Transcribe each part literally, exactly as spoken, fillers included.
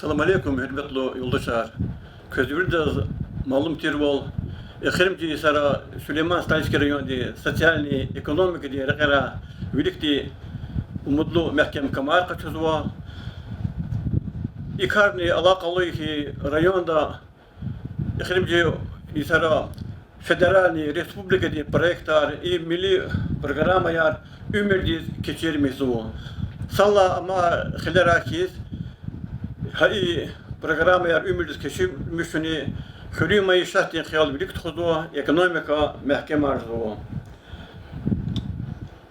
Салам алейкум, гьуьрметлу юлдашар. Квез виридаз малум тирвал, эхиримжи йисара Сулейман-Стальский районди социальный, экономикадин рекьера виликди умудлу мягькем камар къачузва. И карни алакъалу я хьи, районда эхиримжи йисара федеральный, республикадин проектар, и милли программаяр уьмуьрдиз кечирмишзава. Санлай амай хилера хьиз, гьа и программаяр уьмуьрдиз кечирмишуни хуьруьн майишатдин хиял вилик тухузва, экономика мягькемарзава.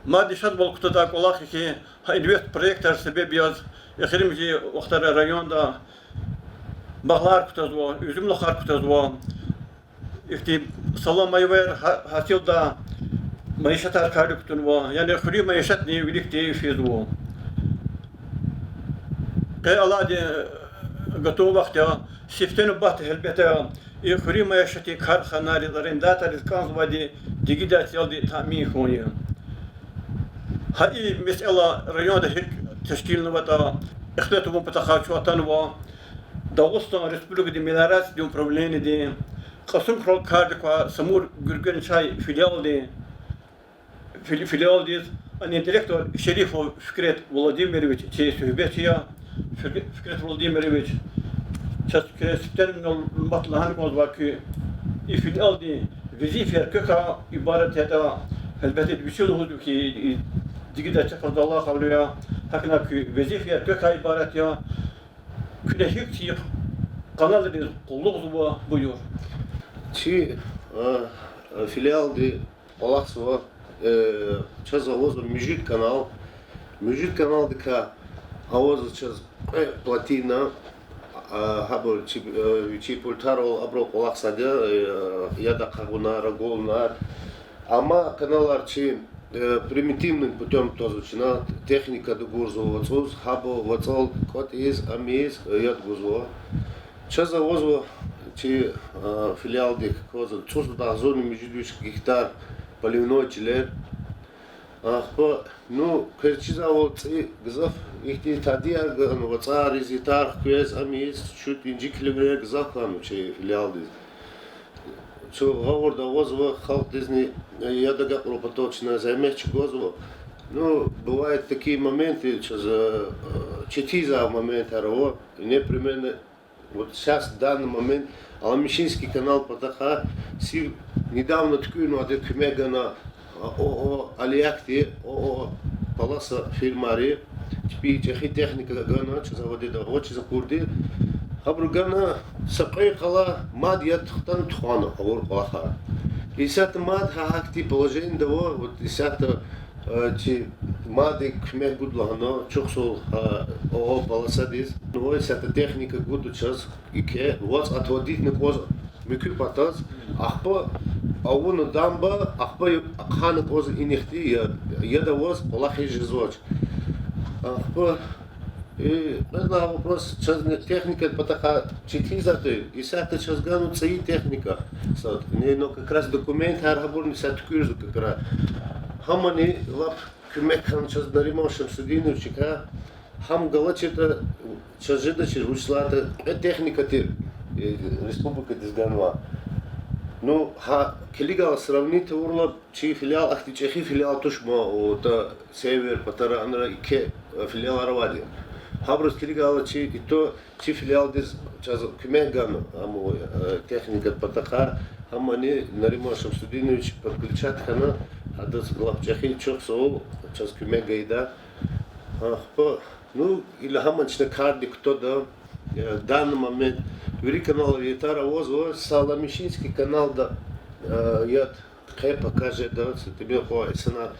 Мад шадвал кутадай кӀвалах я хьи, гьа инвестпроектар себеб яз эхиримжи вахтара районда багълар кутазва, уьзуьмлухар кутазва. Ихьтин салам-майваяр гьа-, гьасилдай майишатар кардик кутунва, яни хуьруьн майишатни виликди физва. Къе алайди гатун вахт я, сифте нубатда гьелбетда и хуьруьн майишатдин карханариз, арендаторриз кӀанзавайди дигидай цӀелди таъмин хьун я. Гьа и месэла районда гьикӀ тешкилнаватӀа ихтилат авун патахъай чун атанва Дагъустан Республикадин мелиорациядин управлениедин Кьасумхуьрел кардик квай Самур-Гуьргенчай филиалдин, фили-, филиалдиз. Ана директор Шерифов Фикрет Владимирович, чи суьгьбетчи я. Фикре-, Фикрет Владимирович, чаз квез сифте нубатда лагьана кӀанзава куь и филиалдин везифаяр квекай ибарат ятӀа, гьелбетда, вичи лугьузва хьи, и дигидай чкадал алакъалу я, гьакӀни куь везифаяр квекай ибарат я, куьне гьихьтин къаналриз къуллугъзава, буюр. Чи, а, филиалди кӀвалахзава, э, чаз авазва муьжуьд канал. Муьжуьд каналдикай авазва чаз кьве плотина, а, гьабур чи, э, вичин пультарал абурал кӀвалахзавайди я, э, яд акъуна, рагулна. Амма каналар чи, э, примитивным путём твазва чна, техника дугурзава вацӀуз, гьабур вацӀал кӀватӀиз, ам ийиз, э, яд гузва. Чаз авазва чи, э, филиалдик кваз цӀуз агъзурни муьжуьд виш гектар поливной чилер. Ахпа, ну, квез чизвайвал, цӀи гзаф ихьтин тадияр гана, вацӀариз ятар хквез, ам ийиз, чуть инжикливрияр гзаф хьанва чи филиалдиз. Чун гъавурда авазва, халкьдизни, э, яд агакьарун патал чна зегьмет чӀугвазва. Ну, бывают такие моменты, чаз, э, четин ийизвай моментар ава, непременно. Вот сейчас, в данный момент, Аламишинский канал патахъай сив недавно туькӀуьрнавайди куьмек гана ООО Алиякди, ООО Полоса фирмари, чпи чӀехи техника гана, чаз авайди авачиз акурди. Гьабуру гана, са кьве йикъалай мад яд хтана тухвана авур кӀвалахар. Исятда мад гьа гьахьтин положениеда ава, вот исятда, э, чи мад куьмек гуда лагьана чухсагъул, э, ООО Полосадиз. Ну, исятда техника гуда чаз, ике, вацӀ отводитьна кӀваз муькуь патаз, ахпа авуна дамба, ахпа ахъайна кӀваз инихъди я, яд аваз кӀвалахиз жезвач. Ахпа, э, кьвед лагьай вопрос, чаз техникадин патахъай четин затӀ я, исятда чаз ганва цӀийи техника. Са, не, ну, как раз документар гьабурни са туькӀуьрзава как раз. Гьамани лап куьмек хьана чаз Нариман Шамсудиновичакай, гьам галачиртӀа, чаз жедачир вуч лагьайтӀа кьве техника тир, э, республикадиз ганвай. Ну, гьа килигайла, сравнить авурла, чи филиал ахьтин чӀехи филиал туш ман, о, та Север патара анра ике, э, филиалар авайди. Гьабуруз килигайла чи, и то чи филиалдиз чаз куьмек гана, амма, э, техникадин патахъай, гьамани Нариман Шамсудинович подключать хьана, гьадаз лап чӀехи чухсагъул, чаз куьмек гайида. Ахпа, ну, ила гьамани чна кардик кутада, э, в данный момент вири каналар ятар авазва, са Аламишинский каналда, э, яд къе пока жеда, са тӀимил кьван инсанар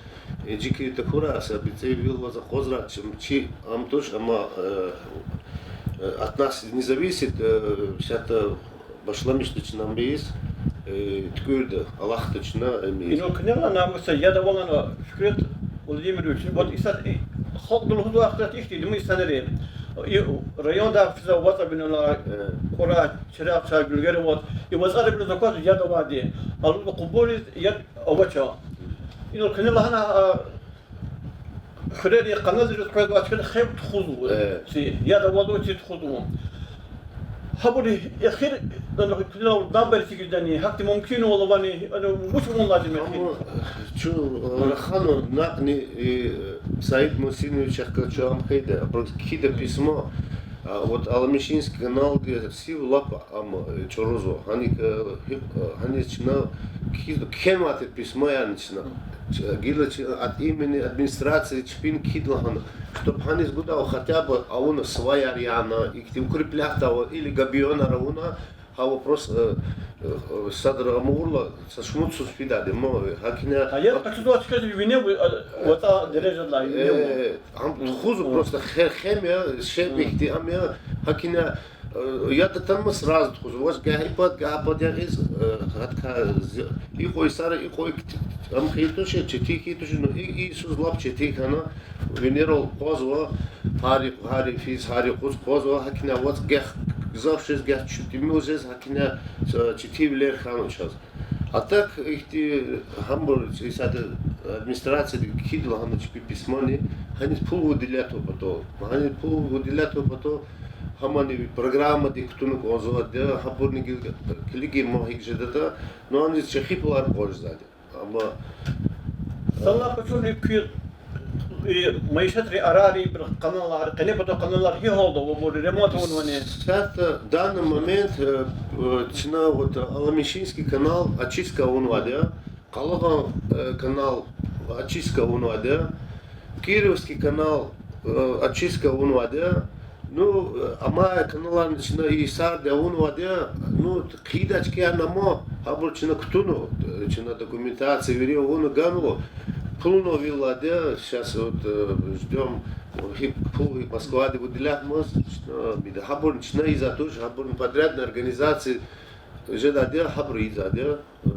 инжикри тахьурай, са бицӀи вил ваз акъвазрай, чи, чи ам туш, амма, э, от нас не зависит, э, исятда башламишда чна ам ийиз, э, туькӀуьрда, алахъда чна ам ийиз. Инал куьне лагьана, са яд авалана, Фикрет Владимирович, вот исятда халкьди лугьузвай хьтин, ихьтин диму инсанри, и районда физва вацӀа винелай, кьурай, чирагъ чай, гуьлгер аваз, и вацӀари виниз аквазва яд авайди, алудна къубуриз яд авач. Инал куьне лагьана, а, хуьрерин къаназриз къвезвай чкадал хеб тухузва. Э. Ци яд авазва, ци тухузва. Гьабур эхир, ана, куьне дабер фикирдани, гьахьтин мумкинвал авани, ана, вуч авун лазим эхир? Амма чун, э, рахана накьни, э, Саид Мусиновичахъ галаз чун ам хъийида, абуруз кхьида письмо, а, вот Аламишинский каналдин сив лап ам, э, чӀурузва. Гьаник, э, гьи-, э, гьаниз чна кхьиз-, кхьенвай тир письмоярни чна. Ч-, гила чи от имени администрации чпин кхьида лагьана, чтоб гьаниз гудайвал хотя бы авуна сваяр яна, ихьтин укреплять авуна, или габионар авуна, гьа вопрос, э, э, садра амукьайла, са шумуд йисуз фидайди я, мо, гьакӀ ина. Гьа яд къачузвай чкадиз вине, а, вацӀа дережадилай вине. Э, ам тухузва просто хе-, хем я, шеб ихьтин ам я, гьакӀ ина, э, яд атанмаз сразу тухузва. Ваз гагьа и пад, гагьа пад ягъиз, э, гьаткай зи-, икьван йисара, икьван икьван ам хьайи туш, четин хьайи туш, ну, и, и йисуз лап четин хьана, винерал къвазва, гьар, гьар йифиз, гьар юкъуз къвазва, гьакӀ ина вацӀ гагь гзаф жез, гагь чу тӀимил жез, гьакӀ ина, э, четинвилер хьанва чаз. А так, ихьтин гьабур исятда администрацияди кхьида лагьана чпи письмони, гьаниз пул выделять авун патал. Гьаниз пул выделять авун патал, гьамани программадик кутуна кӀанзавайди я, гьабурни гил-, килигин ма гьикӀ жедатӀа, ну, гьаниз чӀехи пулар къваз жезвайди я. Амма, салам, къачуни куь, э, майишатрин арарин ибур каналар, къенепатан каналар гьи гьалда ава, абур ремонт авунвани? Исятда, в данный момент, э, э, чна вот Аламишинский канал очистка авунвайди я, Къалагъан, э, канал очистка авунвайди я, Кировский канал, э, очистка авунвайди я. Ну, э, амай каналарни чна и йисарди авунвайди я. Ну, хъийидай чкаярни ама, гьабур чна кутуна, э, чна документация вири авуна ганва. Пулни авайди я, сейчас вот, э, ждём, гьи пул Москвади выделятьмаз, чна, мида, гьабурни чна ийизвай туш, гьабурни подрядная организация жедайди я, гьабур ийизвайди я, э,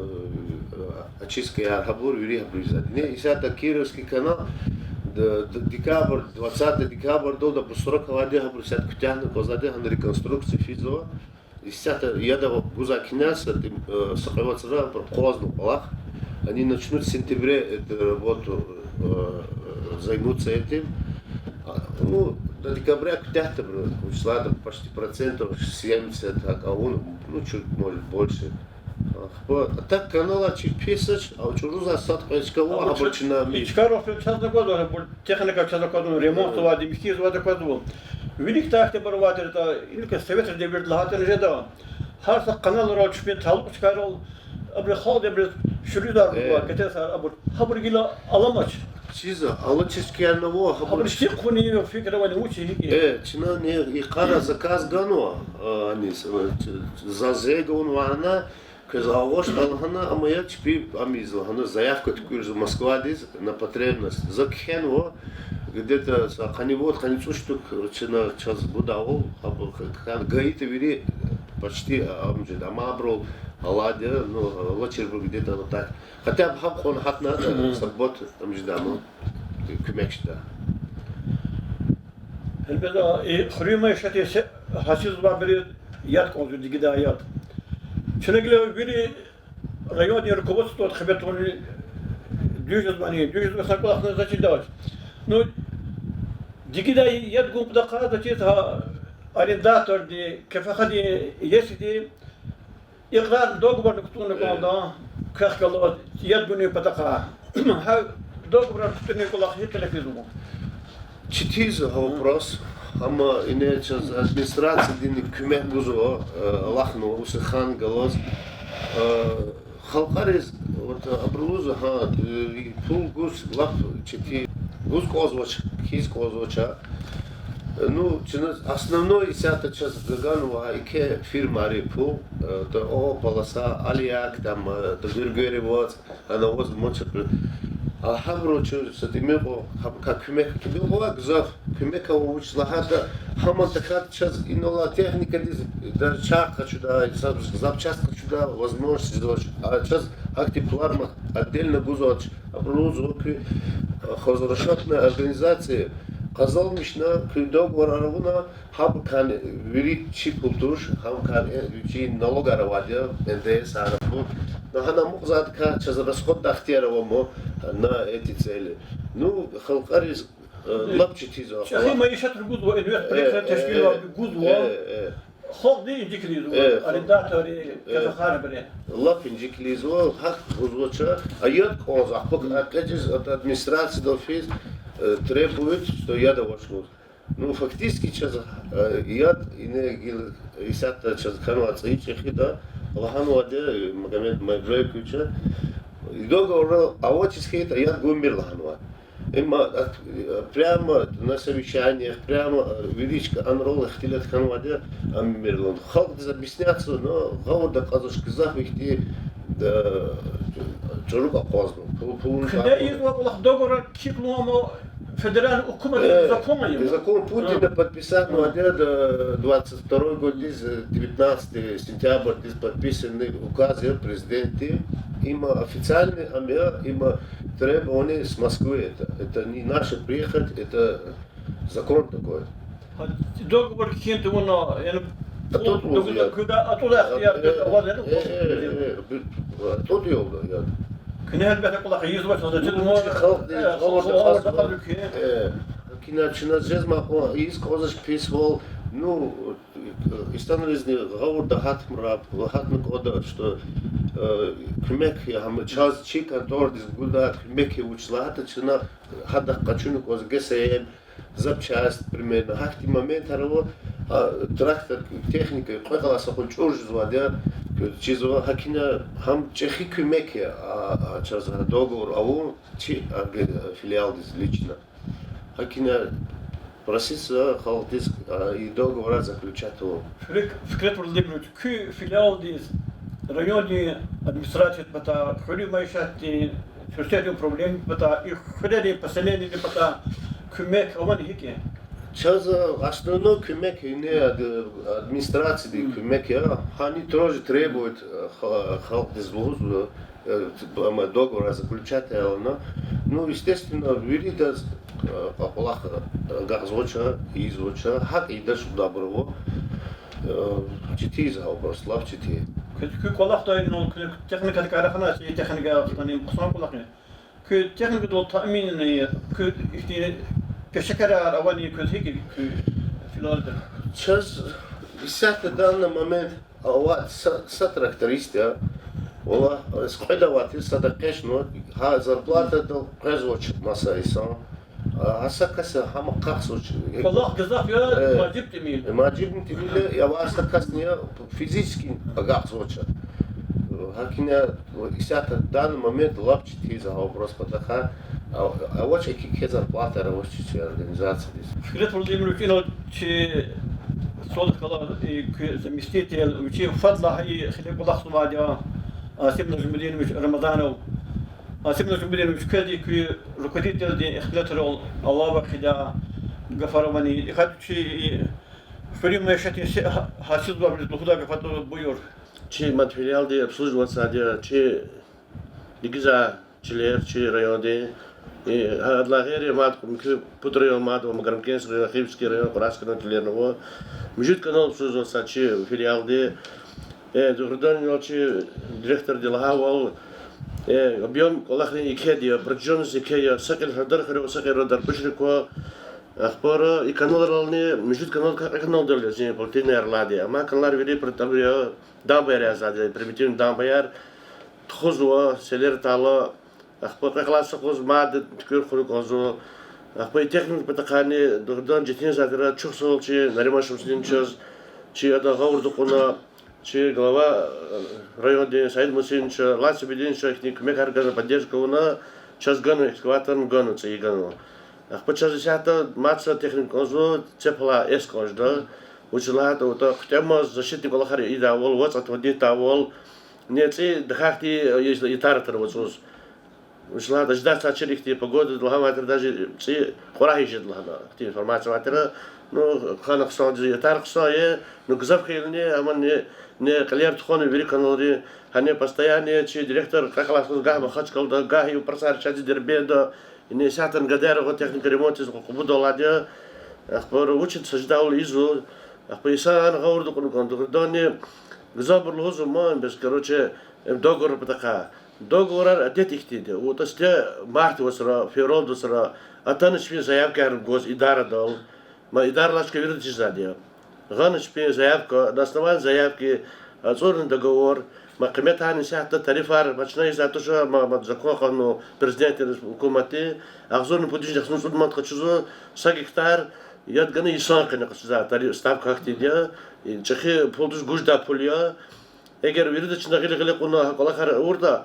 очисткаяр, гьабур вири гьабур ийизвайди я. Исятда Кировский канал, д-, д-, декабрь, двадцатое декабрьдалди абур срок авайди я, гьабур исятда куьтягьна кӀанзавайди я, гьана реконструкция физва. Исятда яд гузвай кьилел са, э, са кьве вацра абур къвазва кӀвалах. Они начнут в сентябре эту работу, э, э, займутся этим. А, ну, до декабря куьтягьда абуру, вучиз лагьайтӀа почти процентов семьдесят гьакӀ авун, ну, чуть, может, больше. А так каналар чи писач, а чӀурузвай сад-кьве чка ава, абур чна и чкайра чаз аквазва, абур техника чаз аквазва, ремонт авайди, михьизвайди аквазва. Вилик тахьтибур авайтӀа, инки советрин девирда лагьайтӀани жеда. Гьар са каналрал, чпин талукь чкайрал, абуру халкьдин абуруз шуьруьзар гузвай, гетесар абур. Гьабур гила аламач. Чизва, алачиз кӀелнава, гьабур. Гьабур чи хъуни фикир авани вучи гьикӀ? Э, чна ни йикъара заказ ганва, а, аниз, э, заз зегавун вана, квез авачтӀа лагьана, амма я чпи ам ийиз лагьана, заявка туькӀуьрзава Москвадиз на потребность. За кхьенва, где-то са къанни вад, къанни цӀуд штук чна чаз гудайвал, абур ка-, ка-, гаитӀа вири почти ам жеда, амма абурал алайди я, ну, алачирбур где-то вот так. Хотя бы гьаб кьван гьатнатӀа са бат ам жеда, ну, куьмек жеда. Гьелбетда, и хуьруьн майишатдиз гьасизбуру яд кӀанзава, дигидай яд. Чна гила вири райондин руководстводи хабар тавуни дуьз жезвани, дуьз жезва, са кӀвалахни за чидач. Ну, дигидай яд гун патахъай заз чиз гьа арендаторди, КФХ-ди, ЕС-ди икьрар, договорни кутуна кӀанда, квехъ галаз яд гунин патахъай. Гьа договорар кутунин кӀвалах гьикӀ хьиз физва? Четин я гьа вопрос. Амма ингье чаз администрациядини куьмек гузва, э, алахъна Усихан галаз. Э, халкьариз, вот, абуру лугьузва, гьа, э, пул гуз лап четин, гуз кӀанзавач, хьиз кӀанзавач. Ну, чна основной исятда чаз гаганва гьа ике фирмайрин пул, э, то ООО «Полоса», Алиак, там, э, то Григорий Вац, ана ваз мача. А гьабуру чун са тӀимил кьван, гьабурукай куьмек, тӀимил кьван гзаф куьмек ава, вучиз лагьайтӀа гьаман тахьайтӀа чаз инал алай техникадиз, даже чарх къачудай, зап-, запчасть къачудай возможность жезвач. А чаз гьахьтин пулар ма отдельно гузвач. Абуру лугьузва куь, э, хозрасчетная организация, къазанмишна, куь договорар авуна, гьабурукайни вири чи пул туш, гьабурукайни, э, вичин налогар авайди я, НДС-ар, абур. Ну, гьана амукьзавайдакай чаз расходдай ихтияр ава ман на эти цели. Ну, халкьариз, э, лап четин я. ЧӀехи майишатра гузва, инвестпроектар тешкилзава, гузва. Халкьди инжикли лугьузва, э, арендаторри, э, кафеханайбуру. Лап инжикли лугьузва, гьакӀ лугьузвач, а яд кӀанзава, ахпа, мм, экъечӀиз, а, администрациядал физ, э, требует, что яд авач лугьуз. Ну, фактически чаз, э, яд ингье гила исятда чаз хьанвай цӀийи чӀехида, лагьанвайди, э, Магомед Майбековича, договорда авачиз хьайитӀа яд гумир лагьанвай. Им, а, прямо на совещаниях, прямо, а, вири чка анрал ихтилат хьанвайди амирла. Халкьдиз объясняться, но гъавурда кьазвач гзаф ихьтин, да, чӀуру акъвазна. Пул, пулун... Куьне кьазвач. Ийизвай кӀвалах договор кхьиз лугьун ама федеральный гьукуматдин, э, закон я. Закон Путина подписанвайди, да, двадцать второй годдиз, э, девятнадцатого сентябрьдиз подписанный указ я президентди. Има официальный ам я, има требование с Москвы это. Это не наше приехать, это закон такой. Гьа, договор кхьин тавуна, яни, а тӀуд лугьуз, дугуна я, куьда, а тӀуд ихтияр, э, куьда аваз, яни, э, э, э, э, атӀуд я, я. Куьне гьелбетда кӀвалах ийизвач, ну, чи халкьди, э, халкьди, халкьди, халкьди, халкьди, э, гьакӀ ина чна жезмай кьван ийиз кӀанзавач писвал, ну, инсанризни гъавурда гьатмра, гьатна кӀанда, что, э, куьмек я, гьам чаз чи контордиз гуда, куьмек я вуч лагьайтӀа чна гьадахъ къачуна кӀанзава, ГСМ, запчасть, примерно. Гьахьтин моментар ава, а, трактор, техника кьве кӀалай са кьван чӀур жезвайди я, чизва, гьакӀ ина гьам чӀехи куьмек я, а, а, чаз гьа договор авун чи, а, г-, филиалдиз лично. ГьакӀ ина проситься халкьдиз, а, и договора заключать авун. Фикрет, Фикрет Владимирович, куь филиалдиз райондин администрациядин патай, хуьруьн майишатдин, фирсетдин управленидин патай, и хуьрерин поселениедин патай куьмек авани гьикӀ я? Чаз, а, основной куьмек ина ад-, администрациядин куьмек я. Гьана тоже требует, а, ха-, халкьдиз лугьузва, э, т-, ама договор заключать авуна. Ну, естественно, виридаз, э, кӀвалах, э, агакьзавач, ийизвач, гьакӀ ийидач, шуьдабур ава. Э, четин я гьа вопрос, лап четин. Куь, куь кӀвалахдай, ну, куь техникадикай рахана, и техника хтанин хъсан кӀвалах я. Куь техникадал таъмин, куь ихьтин пешекарар авани квез гьикӀ я куь филиалда? Чаз исятда данный момент авай са, са тракторист я. Валлагь, кьвед авай тир, сада экъечӀна, гьа зарплатадал къвезвач маса инсан. А, гьа са кас гьам акъатзавач. КӀвалах гзаф я, э, мажиб тӀимил. Мажибни тӀимил я, авай са касни физически агакьзавач. ГьакӀ ина исятда данный момент лап четин я гьа вопрос патахъай, а, авач, экв квай зарплатаяр авач чи организациядиз. Фикрет Владимирович, инал чи сад хьайила, и, куь заместитель, вичи фадлай и хиле кӀвалахзавайди я, Асим Нажмудинович Рамазанов. Асим Нажмудинович, квез и куь руководительдин ихтилатрал алава хъийидай гафар авани, и гьа чи, и, хуьруьн майишатдин се-, гьа-, гьасилзавайбуруз лугьудай гафар, буюр. Чи мад филиалди обслуживать ийизвайди я, чи дигизвай чилер, чи райондин. И гьадалай гъейри мад муькуь пуд район мад ава, Магарамкентский район, Хивский район, Кьурагскийдин чилерни ава. Муьжуьд канал обслуживать ийизвай чи филиалди. Э, дугъриданни, чи директорди лагьайвал, э, объём кӀвалахрин екеди я, протяжённость еке я, са кьил Шардархуьре ава, са кьил Дарбишере ква. Ахпа и каналрални, муьжуьд каналдикай кьве каналдал я чи плотинаяр алайди. Амма каналар вири притабур я, дамбаяр язавайди, примитивный дамбаяр, тухузва, селер атайла, ахпа кьве кьилай са юкъуз мад туькӀуьр хьуна кӀанзава. Ахпа и техникадин патахъайни дугъридан четинзавай тир, чухсагъул чи Нариман Шамсудиновичаз, чи ада гъавурда кьуна, чи глава, э, райондин Саид Мусиновича, Лаци Бединовича ихьтин куьмекар гана, поддержка авуна, чаз ганва, экскаваторни ганва, цӀийи ганва. Ахпа чаз исятда мад са техника кӀанзава, цепла эс кӀан жеда. Вучиз лагьайтӀа, вуч ятӀа, хъуьтӀемаз защитный кӀвалахар ийидайвал, вацӀ атӀа вадин атайвал, ни цӀи тахьайтӀа, э, ятар атана вацӀуз. Вучиз лагьайтӀа, ждать авачир ихьтин погода лагьанвай тир, даже цӀи кьурагьиз жеда лагьана, ихьтин информация авай тир. Ну, хьана хъсандиз ятар хъсан я, ну, гзаф хьайила ни, амма ни, ни кьилер тухвана вири каналри, гьана постоянно чи директор кьве кьилай са юкъуз гагь Махачкъалада, гагь и вопросар решать ийиз Дербентда, ина исятдани гадаяр гъун техника ремонт ийиз Къу-, Къубадал алайди я. Ахпа вучиз са жедайвал ийизва, ахпа инсан гъавурда кьуна кӀан, дугъриданни, гзафбур лугьузва ман, бес, короче, э, договор патахъай. Договорар адет ихьтинди я. ВутӀа сифте мартдин вацра, февралдин вацра атанач фин заявкаяр гваз идарадал. Ма идаралай чка вирида чизвайди я. Гъана чпин заявка, на основании заявки, ацӀурна договор, ма къиметарни исятда тарифар, ма чна ийизвай туш, ма, ма закон, къанун, президентдин, гьукуматдин, агъзурни пуд вишни яхцӀурни цӀуд манат къачузва са гектар, яд гана йисан къене къачузвай тариф, ставка гьахьтинди я, чӀехи пул туш, гуждай пул я. Эгер вирида чна гъил-гъиле кьуна гьа кӀвалахар авуртӀа,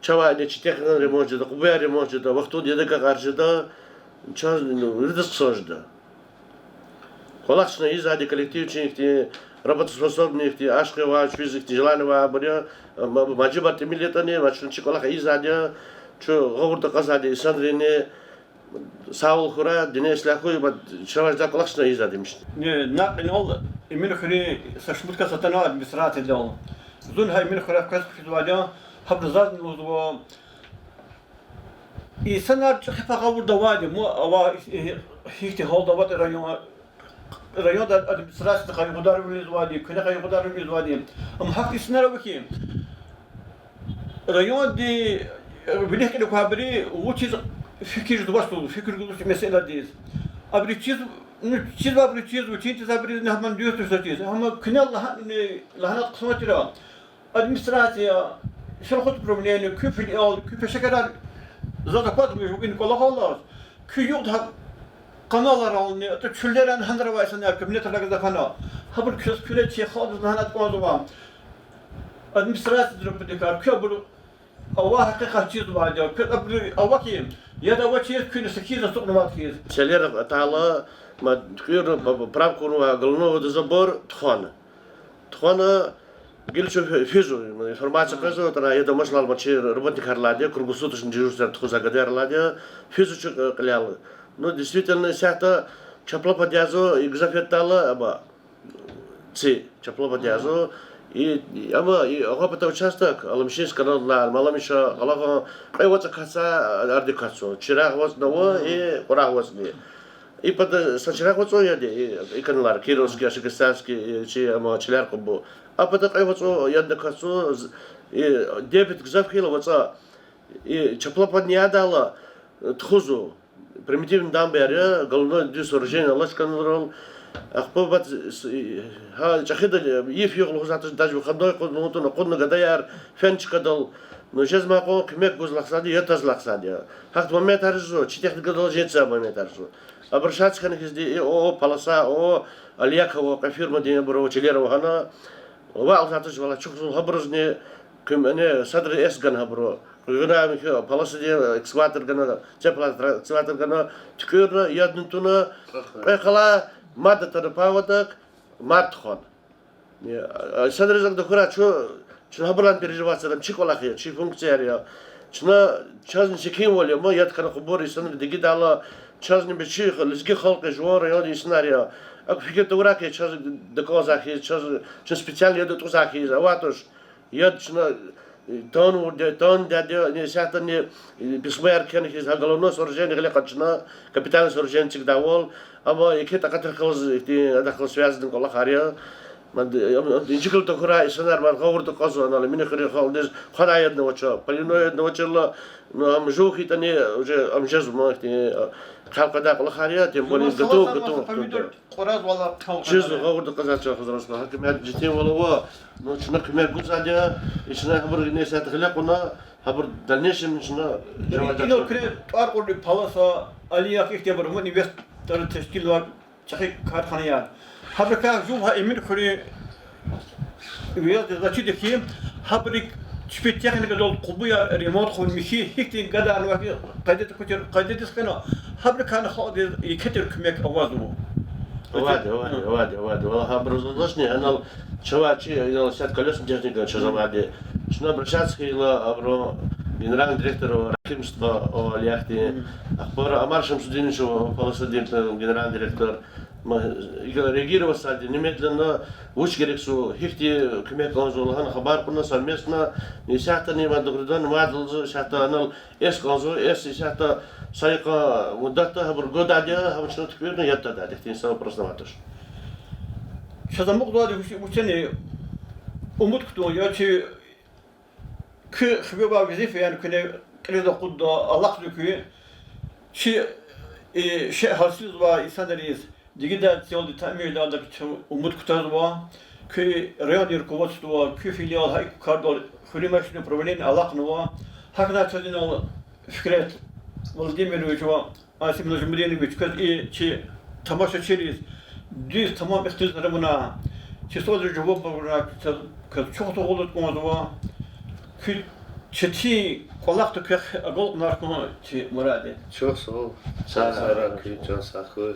чавай чи техникадин ремонт жеда, къубуяр ремонт жеда, вахтунда яд агакьар жеда, чаз, ну, виридаз хъсан жеда. КӀвалах чна ийизвайди, коллектив чи ихьтин работоспособный, ихьтин ашкъи авай, чпиз ихьтин желание авайбур я, ма-, мажибур тӀимил ятӀани, ма чна чи кӀвалах ийизвайди я, чун гъавурда кьазвайди я инсанрини, сагъвал хьурай, дуьнья ислягь хьуй, ма чавай жедай кӀвалах чна ийизвайди я мишни. Накь инал Эминхуьруьн са шумуд кас атана администрациядал. Зун гьа Эминхуьряй квез хквезвайди я, гьабуру зазни лугьузва, инсанар чӀехи пагь гъавурда авайди, ма ава, гьихьтин гьалда аватӀа район, районда администрациядихъ югъударвилизвайди, куьне югъударвилизвайди. Ам гьахьтин инсанар ава хьи, райондин вилик кьиле квайбуру вучиз фикир жезвач лугьуз, фикир гузвач месэладиз. Абуру чиз, ну, чизвайбуру чизва, чин тийизвайбуруз гьамни дуьз туш чиз. Гьам куьне лагьан-, лагьанайтӀа хъсан тир. Администрация, селхозуправление, куь филиал, куь пешекарар заз аквазмач и кӀвалахал алаз, куь югъ-, гьа, къаналарални, атӀа чуьллерани гьанра авай инсанар кабинетрай гзаф хьана. Гьабур квез, куьне, чи халкьдиз лагьана кӀанзава. Администрациядин работникар, куь абур ава, гьакъикъат чизвайди я, куь абур ава хьи, яд авачиз куьне са хьиз ацукьнавайди хьиз. Селер атайла, ма туькӀуьрна, п-, п-, правкунва, головной водозабор тухвана. Тухвана, гила чун фи-, физва, информация къвезва, тара яд амачирла, ма чи работникар алайди я, круглосуточный дежурствояр тухузвай гадаяр алайди я, физва чун кьилел. Ну, действительно, исятда чапла подъязда и гзаф ятайла, амма ци чапла подъязда, и, амма и акъваз пата участок, Аламишин каналдилай, Аламиша, Къалагъан, кьве вацӀ акатзавай, арди акатзава. Чирагъ вацӀни ава, и Кьурагь вацӀни. И пата са Чирагъ вацӀун яд я, и, и каналар, Кировский, Ашигасарский, и, чи, амма Чилер-Къубу. А пата кьве вацӀун яд акатзава, и, дебет гзаф хьайила вацӀа, и чапла подъяз ядайла тухузва. Примитивный дамбаяр я, головной дуьз сооружение алач каналрал. Ахпа бац, гьа чӀехидал йиф-югъ лугьузвайди туш, даже выходной къуз лугьун тавуна, акъудна гадаяр фена чкадал. Ну, жезмай кьван куьмек гуз лагьзавайди я, яд таз лагьзавайди я. Гьахьтин моментар жезва, чи техникадал жедай моментар жезва. Обращаться хьана хьизди и ООО Полоса, ООО Алиякова, кьве фирмадин абур ава, чилер ава гьана. Ваъ лугьузвайди туш, валлагь, чухсагъул гьабурузни, куьмек, садра эс гана гьабуру. Къуьгъуьна михьи Полосадин экскаватор гана, цепелай экскаватор гана, туькӀуьрна, ядни туна, кьве къалай мад атана пай ватӀа, мад тухвана. Садра зак тахьурай чун, чна гьабуралай переживать ийида, чи кӀвалах я, чи функцияяр я. Чна, чазни секинвал я, ма яд хьана къубур, инсанри дегидайла, чазни бес чи лезги халкь я, жуван райондин инсанар я. АкӀ фикир тавурай хьи, чаз дакӀанзавай хьиз, чаз, чна специально яд атӀузвай хьиз, авай туш. Яд чна, э, тан урде, тан дяде, не, исятдани, э, письмояр кхьена хьиз, гьа головной сооружение гъиле къачуна, капитальный сооружение эцигдайвал, амма еке такьатрихъ галаз, ихьтин, адахъ галаз связанный кӀвалахар я. Мад, э, ам, ам, инжикал тахьурай, инсанар мад гъавурда кьазва, анал Эминхуьруьн халкьдиз хъвана ядни авача, поливной ядни авачирла, ну, ам жув хьайитӀани, уже ам жезва ман, ихьтин, э, хъел къведай кӀвалахар я, тем более, гатун, гатун вахтунда. Кьураз валай хъел къведай. Чиз гъавурда кьазвай чахъ зрасла, гьакимият житин валава, ну, чна куьмек гузвайди я, и чна гьабур гьина исятда гъиле кьуна, гьабур дальнейшем чна жаваб. Инал куьне тӀвар кьурди Полоса, Алияков, ихьтинбур, мад инвесторар тешкилнавай чӀехи карханаяр. Гьабурукай жув гьа Эминхуьруьн виялди заз чида хьи, гьабуру чпи техникадал къубуяр ремонт хъувун михьи, гьихьтин гадарнава хьи, къайдада кутир, къайдадиз хьана, гьабурукайни халкьдиз еке тир куьмек авазва. Авайди, авайди, авайди, авайди. Валлагь, гьабуруз зазни, анал чавай чи, инал исятда колесный техника чаз авайди. Чна обращаться хьайила, абурун генеральный директор Рахим стха, о, Алиякьдин. Ахпа Амар Шамсудинович, о, Полосадин, э, генеральный директор. Ма, ига реагироватьзавайди, немедленно вуч герекзава, гьихьтин куьмек кӀанзава лагьана хабар кьуна совместно, исятдани ма дугъриданни мадалза исятда анал эс кӀанзава, эс исятда са йикъан муддатда гьабур гвайди я, гьам чна туькӀуьрна яд тадайди, ихьтин са вопрос авай туш. Чаз амукьзавайди вуч-, вучни умуд кутун я чи куь хиве авай везифаяр куьне кьилиз акъудда, алахъзава куьн чи, э, шей гьасилзавай инсанриз. Дигидай целди таъмин жедайдакай чун умуд кутазва. Куь районный руководство, куь филиал гьа и кардал хуьруьн машинрин управление алахънава. ГьакӀ хьайила чаз инал Фикрет Владимирович ва Асим Нажмудинович, квез и чи тамашачийриз дуьз тамам ихтилатар авуна, чи суалриз жаваб гана, квез чухсагъул лугьуз кӀанзава. Куь четин кӀвалахда квехъ агалкьунар хьун чи мурад я. Чухсагъул. Сагърай, куь чан сагъ хьуй.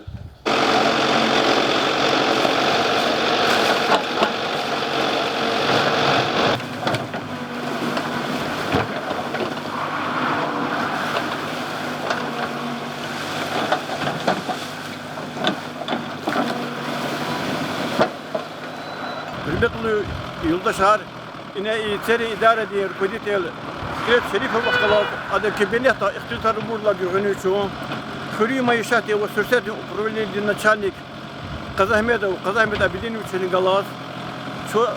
Гьуьрметлу юлдашар, ина и церин идарадин руководитель Фикрет Шерифовахъ галаз адан кабинетда ихтилатар авурдалай гуьгъуьниз чун хуьруьн майишатдин ва суьрсетдин управленидин начальник Къазагьмедов Къазагьмед Абидиновичан галаз чун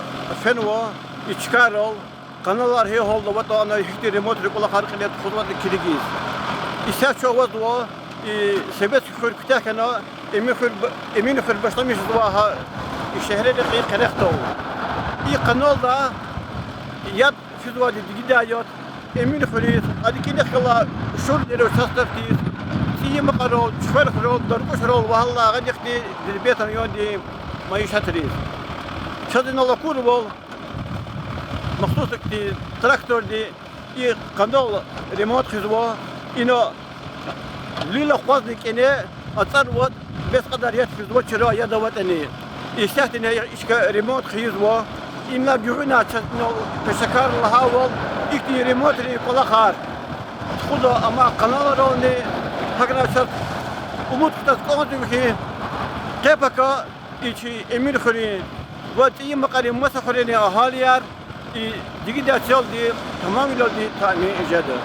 фенва и чкайрал, каналар гьи гьалда аватӀа, ана гьихьтин ремонтрин кӀвалахар кьиле тухузватӀа килигиз. Исятда чун авазва и Советский хуьр куьтягь хьана, Эмин хуьр б-, Эмин хуьр башламишзавай гьа и шегьре рекьин къерехдал. И каналда яд физвайди дигидай яд, Эмин хуьруьз, адан кӀаник галай Шур дерев частокдиз, ЦӀийи Макьарал, Чуьхвер хуьрел, Даркьушрал ва гьаллай гъенихъди Дербент райондин майишатриз. Чаз инал акурвал, махсус ихьтин тракторди и канал ремонт хъийизва, ина луьл акъвазна кӀане ацӀарватӀа, бес кьадар яд физва чара, яд аватӀани. Исятда ина и чка ремонт хъийизва. Инлай гуьгъуьна чаз инал пешекарри лагьайвал, ихьтин ремонтрин кӀвалахар тухуда амай каналрални. ГьакӀни чаз умуд кутаз кӀанзава хьи, къе-пака и чи Эмин хуьруьн ва ЦӀийи Макьарин маса хуьрерин агьалияр и дигидай целди тамамвилелди таъмин жеда.